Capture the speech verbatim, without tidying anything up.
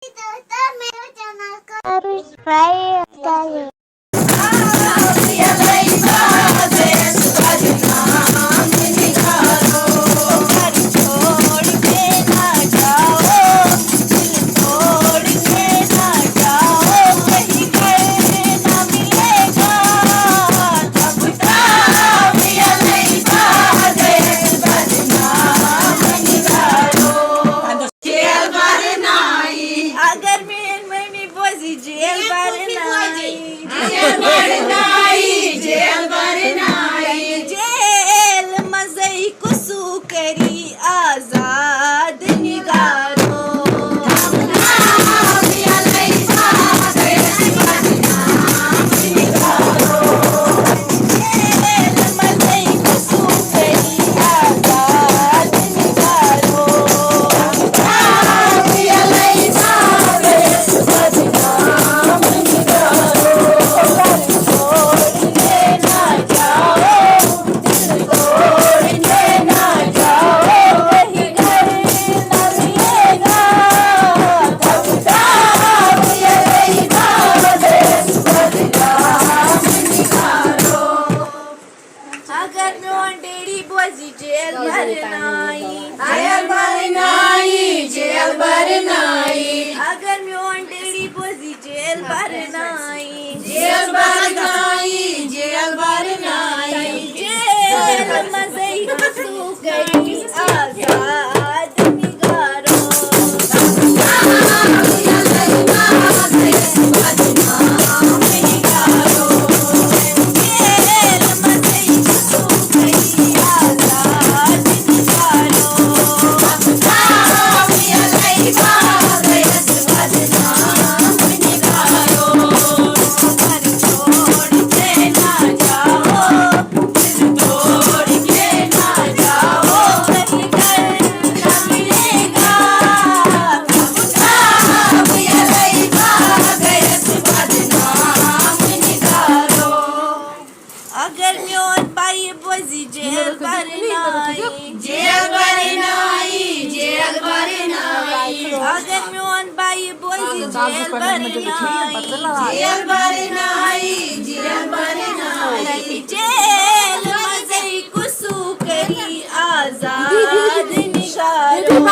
दोस्तों, मेरे चैनल को सब्सक्राइब करें। اگر میٲنۍ مٔمی بوزِ جیل برنائی، جیل برنائی، جیل برنائی۔ جیل منٛزٕے کُسُ کری آزاد نگارو۔ اگر میون ڈیڈی بوزِ جیل برنائی، جیل برنائی، جیل برنائی۔ اگر میون ڈیڈی بوزِ جیل برنائی، جیل برنائی، جیل برنائی۔ جیل منٛزٕے کُسُ کری آزاد نگارو۔ اگر میون بھائی بوزِ جیل برنائی، جیل برنائی، جیل برنائی۔ اگر میون بھائی بوزِ جیل برنائی، جیل برنائی، جیل برنائی۔ جیل منٛزٕے کُسُ کری آزاد نگارو۔